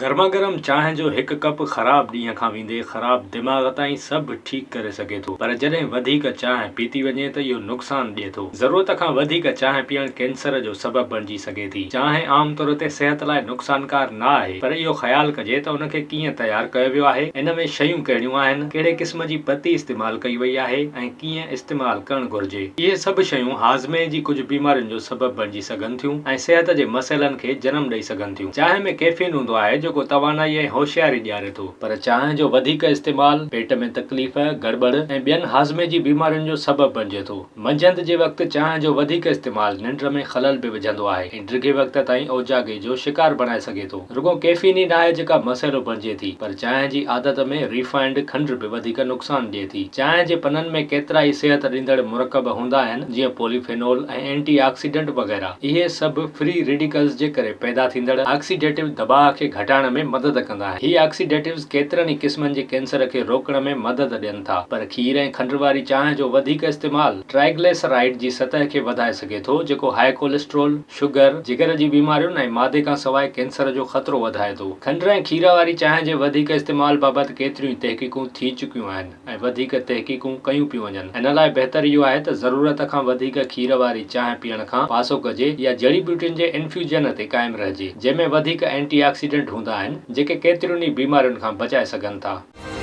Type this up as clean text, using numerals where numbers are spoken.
گرما گرم چانهه جو هڪ ڪپ خراب ڏينهن کان ويندي خراب دماغ تائين سڀ ٺيڪ ڪري سگهي ٿو پر جڏهن وڌيڪ چانهه پيتي وڃي ته اهو نقصان ڏئي ٿو. ضرورت کان وڌيڪ چانهه پيئڻ ڪينسر جو سبب بڻجي سگهي ٿي. چانهه عام طور تي صحت لاء نقصانڪار نه آهي پر اهو خيال ڪجي ته ان کي ڪيئن تيار ڪيو ويو آهي، ان ۾ شيون ڪهڙيون آهن، ڪهڙي قسم جي پتي استعمال ڪئي وئي آهي ۽ ڪيئن استعمال ڪرڻ گهرجي. اهي سڀ شيون هاضمي جي ڪجهه بيمارين جو سبب بڻجي سگهن ٿيون ۽ صحت جي مسئلن کي جنم ڏئي سگهن ٿيون. چانهه ۾ ڪيفين هوندو آهي جيڪو توانائي ۽ هوشياري ڏياري ٿو. پر چانهه جو وڌيڪ استعمال پيٽ ۾ تڪليف، گڙٻڙ ۽ ٻين هاضمي جي بيمارين جو سبب بڻجي ٿو. منجهند جي وقت چانهه جو وڌيڪ استعمال ننڊ ۾ خلل به وجهندو آهي ۽ ڊگهي وقت تائين اوجاڳي جو شڪار بڻائي سگهي ٿو. رڳو ڪيفين ئي ناهي جيڪا مسئلو بڻجي ٿي پر چانهه جي عادت ۾ ريفائنڊ کنڊ به وڌيڪ نقصان ڏئي ٿي. چانهه جي پنن ۾ ڪيترائي صحت ڏيندڙ مرڪب هوندا آهن جيئن پولي فينول ۽ اينٽي آڪسيڊنٽ وغيره. اهي سڀ فري ريڊيڪلز جي ڪري پيدا ٿيندڙ آڪسيڊيٽو دٻاء کي گهٽائڻ ۾ مدد ڪندا آهن. هي آڪسيڊيٽوز ڪيترن ئي قسمن جي ڪينسر کي روڪڻ ۾ مدد ڏين ٿا. پر کير ۽ کنڊ واري چانهه جو وڌيڪ استعمال ٽرائگليسرائيڊ جي سطح کي وڌائي سگهي ٿو جيڪو هاء ڪوليسٽرول، شگر، جگر جي بيمارين ۽ مادي کان سواء ڪينسر جو خطرو وڌائي ٿو. کنڊ ۽ کير واري چانهه جي وڌيڪ استعمال بابت ڪيتريون ئي تحقيقون ٿي چڪيون آهن. ۽ وڌيڪ تحقيقون ڪيون پيون وڃن. ان لاء بهتر اهو آهي ته ضرورت کان وڌيڪ کير واري چانهه پيئڻ کان پاسو ڪجي يا جڙي ٻوٽين جي انفيوجن تي قائم رهجي، جنهن ۾ وڌيڪ اينٽي آڪسيڊنٽ هوندا آهن، جيڪي ڪيتريون ئي بيمارين کان بچائي سگهن ٿا.